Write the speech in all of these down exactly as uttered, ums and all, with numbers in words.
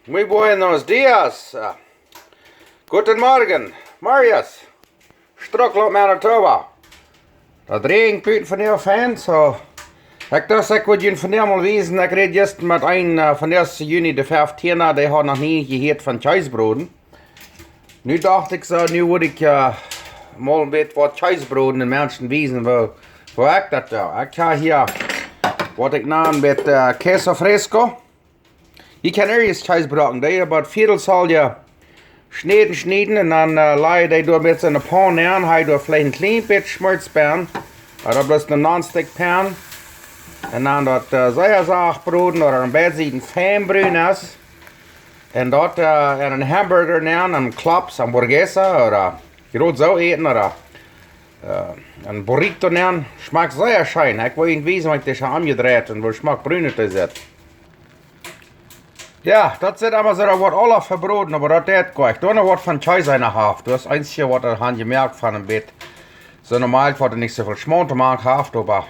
Muy buenos dias. Guten Morgen, Marius. Strucklaunt, Manitoba. Daut räajent buten vondoag fein, soo ekj docht, ekj wull junt vondoag mol wiesen. Ekj räd jistren met eenen, äh, vondoag es Juni de feftiende, dee haud noch nie jehieet von Kjees broden. Nu docht ekj soo, nu wull ekj, äh, mol een bät waut Kjees broden un Menschen wiesen, woo, woo ekj daut doo. Ekj hab hia waut ekj nan met, äh, queso fresco. Jie kjennen irjent Kjees brucken, dee, oba Viedel saul jie schnieden, schnieden un dan, äh, laj jie dee doa met en de Paun nenn, hab jie doa veleicht een kjlien bät Schmolz bie, oba daut es een non-stick Pan. Un dan daut, äh, sea sacht broden, daut et aun beid Sieden fein brun es. Un daut, äh, en een Hamburger nenn, een Klops, hamburguesa, ooda jie doonen soo äten, ooda, äh, een Burrito nenn. Schmakjt sea scheen. Ekj wull junt wiesen, waut ekj dee aunjedreit un woo schmock brun et es. Jo, daut sitt emma soo, daut woat aules vebroden, oba daut deit goanich. Doa noch waut von Kjees en de Haft. Daut es eent, waut ekj hab jemoakt von een bät. Soo normal, waut nich soo väl Schmaunt to moaken haft, oba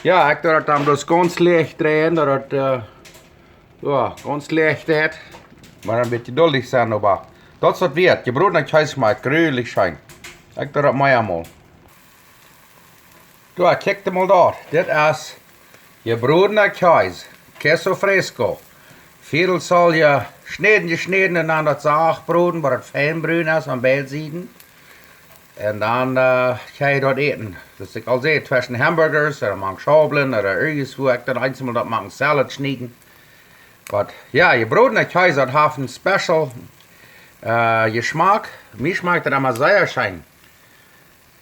jo, ekj doo daut dan bloos gaunz licht dreien, daut et, äh, jo, gaunz licht deit. Mott een bät jeduldich sennen, oba daut es waut wieet. Jebrodna Kjees schmakjt grulich scheen. Ekj doo daut mea mol. Jo, kjikjt mol doa. Dit es jebrodna Kjees, queso fresco. Viedel saul jie schnieden, jeschnieden un dan daut sacht broden, waut et fein brun es aun beid Sieden. Un dan, äh, kjenn jie daut äten. Soo aus ekj aul säd, tweschen Hamburgers, ooda mank Schaublen, ooda irjentwoo, ekj doo eensmol daut mank Salad schnieden. Oba jo, jebrodna Kjees, daut haft een special, äh, Jeschmak. Mie schmakjt daut emma sea scheen.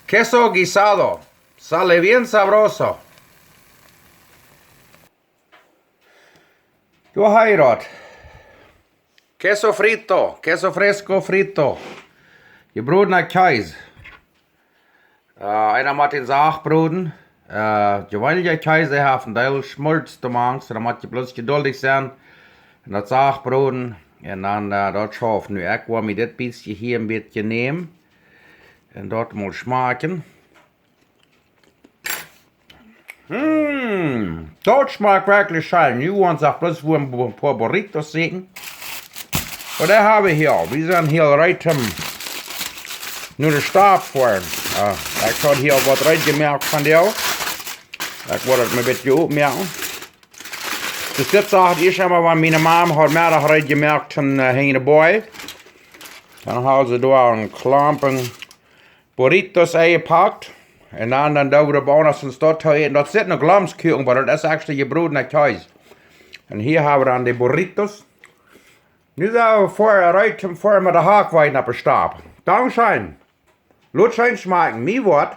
Queso guisado. Sale bien sabroso. Jo, hia daut. Queso frito, queso fresco frito. Jebrodna Kjees. Äh, eena mott dän sacht broden. Äh, jeweenelja Kjees, dee haft een Deel Schmolz doamank, soo dan mott jie bloos jeduldich sennen. Un daut sacht broden. Un dan, äh, daut schauft. Nu, ekj woa mie dit bät hia een bät nämen. Un daut mol schmakjen. Mm, daut schmakjt werkjlich scheen. Nu woa wie ons bloos fa een bu-, poa Burritos sieekjen. Oba dee hab wie hia. Wie sent hia reed om no de Stap to foaren. Äh, ekj hab hia waut reed jemoakt vondoag. Ekj woa daut mau een bät opmoaken. Soo dit sach ekj ieescht emol, wan miene Mame haud Meddach reed jemoakt un, äh, hinjen de Boy. Dan haud see doa een Klompen Burritos enjepakt. Un dan, dan doo wie doa bie ons een Stekj to äten. Daut sitt noch Glomskuaken, oba daut es actually jebrodna Kjees. Un hia hab wie dan de Burritos. Nu sent wie fa, reed om fa met de Hakjweeden opp de Stap. Dankscheen. Lot scheen schmakjen. Mie woat.